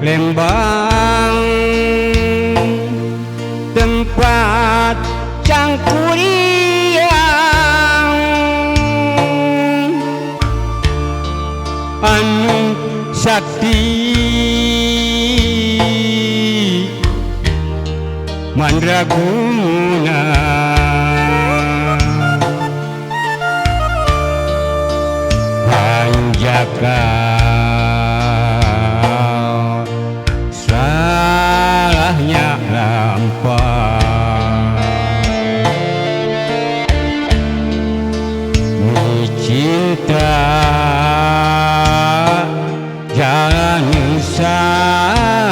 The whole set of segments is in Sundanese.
Lembang tempat Cangkuriang anu sakti mandraguna hanjaka salahnya lampau cinta jalan salah.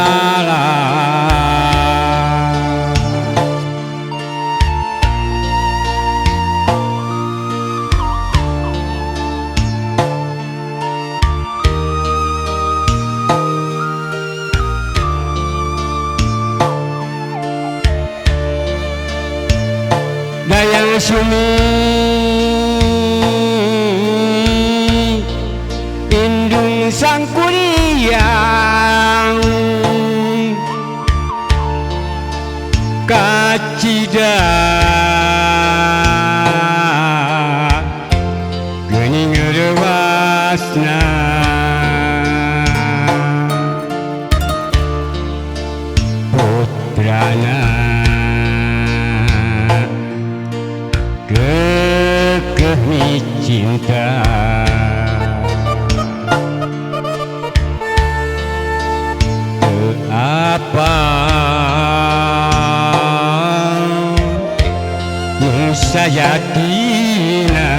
Dayang Sumi indung Sangkuriang kacida geuning reuasna putrana kekeh cinta apa nu sajatina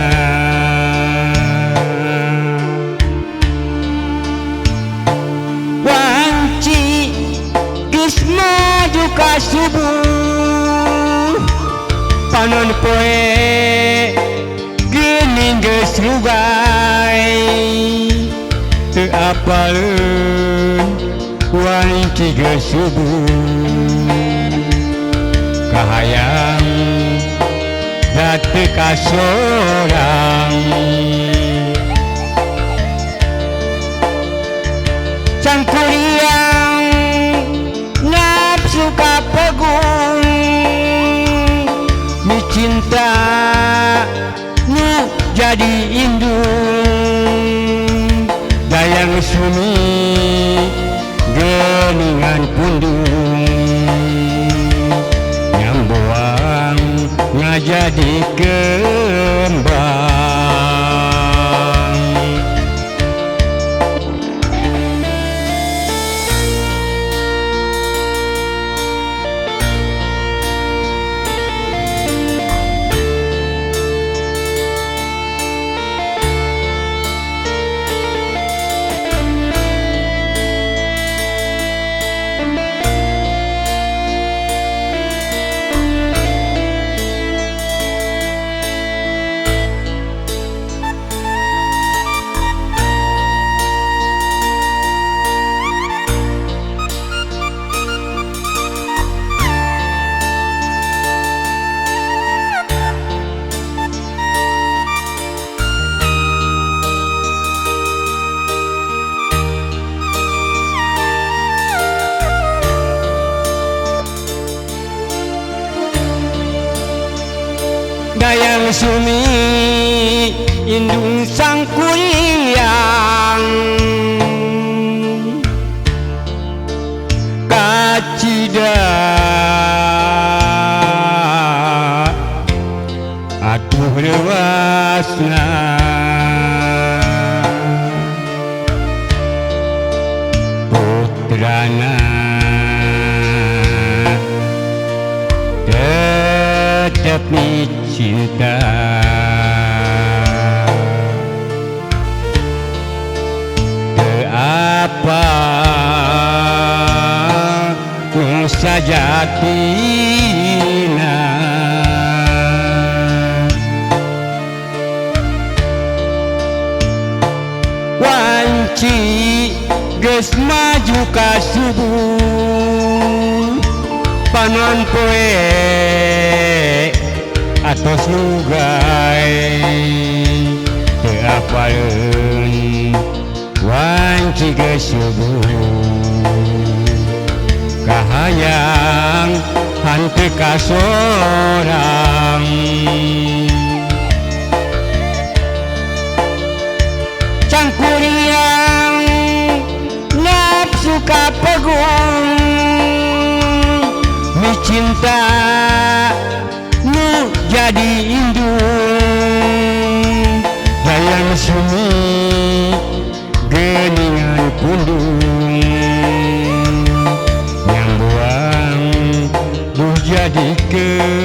wanci geus maju ka subuh panon poe geuning geus rugay teu apaleun wanci geus subuh kahayang da teu kasorang Cangkuriang nafsu kapegung mi cinta nu jadi indung Dayang Sumi geuningan pundung nyamboang ngajadi kembang. Dayang Sumi indung Sangkuriang kacida atuh reuasna putrana tetep cinta teu apa nu sajatina wanci geus maju ka subuh panon poe atos lugai teu apaleun wanci geus subuh. Kahayang henteu kasorang. Cangkuriang nafsu kapegung, micinta nu jadi indung. Hayang sumi geuningan pundung, nyambuang duh jadikeun.